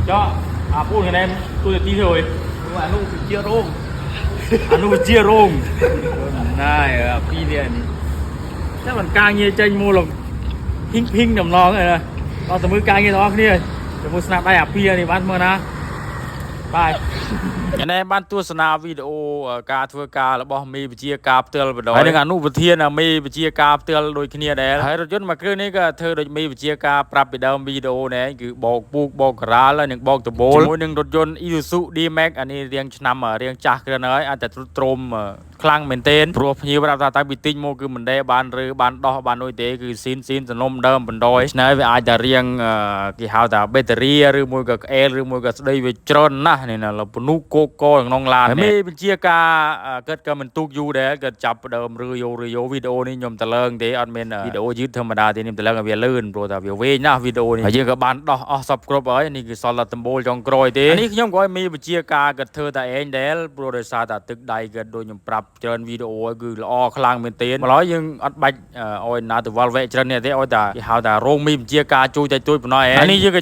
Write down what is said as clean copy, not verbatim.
ចុះអាពូថ្ងៃនេះទូទៅទីទៅ អានោះជារោង អានោះជារោងណែអាពីរនេះនេះតែមិនការងារចេញមកលោកភីងភីងដំឡងហ្នឹងណាដល់តែមើលការងារទាំងអស់គ្នាជាមួយស្នាដៃអាពីរនេះបានមើលណាបាយ ថ្ងៃនេះបានទស្សនាវីដេអូការធ្វើការរបស់មេវិជាការផ្ទាល់បដហើយនឹងអនុប្រធានមេវិជាការផ្ទាល់ដូចគ្នាដែរហើយរថយន្តមួយគ្រឿងនេះក៏ធ្វើដូចមេវិជាការប្រាប់ពីដើមវីដេអូនេះគឺបោកពូកបោកករាលហើយនឹងបោកដបូលជាមួយនឹងរថយន្ត Isuzu D-Max អានេះរៀងឆ្នាំរៀងចាស់គ្រឿងហើយអាចតែទ្រុឌទ្រោមខ្លាំងមែនទែនព្រោះភ្ញៀវប្រាប់ថាតាំងពីទិញមកគឺមិនដែលបានឬបានដោះបានដូចទេគឺស៊ីនស៊ីនសំណុំដើមបណ្ដោយឆ្នៃវាអាចតែរៀងគេហៅថាបេតេរីឬមួយក៏ក្អែលឬមួយក៏ស្ដីវាច្រើនណាស់នេះណាលពនុកកកក្នុងឡានមេបញ្ជាការគាត់ក៏មិនទូកយូរដែរគាត់ចាប់ដើមឬយោឬយោវីដេអូនេះខ្ញុំតលើងទេអត់មានវីដេអូយឺតធម្មតាទេខ្ញុំតលើងឲ្យវាលឿនព្រោះថាវាវែងណាស់វីដេអូនេះហើយយើងក៏បានដោះអស់សពគ្រប់ហើយនេះគឺសល់តែដំបូលចុងក្រោយទេនេះខ្ញុំក៏ឲ្យមេបញ្ជាការគាត់ធ្វើតែឯងដែរព្រោះដោយសារតែទឹកដៃគាត់ដូចខ្ញុំប្រាប់ច្រើនវីដេអូហើយគឺល្អខ្លាំងមែនទែនម្ល៉េះយើងអត់បាច់ឲ្យណាទៅវល់វែកច្រើននេះទេឲ្យតែគេហៅថារោងមេបញ្ជាការជួយតែជួយប៉ុណ្ណោះឯងនេះយើងក៏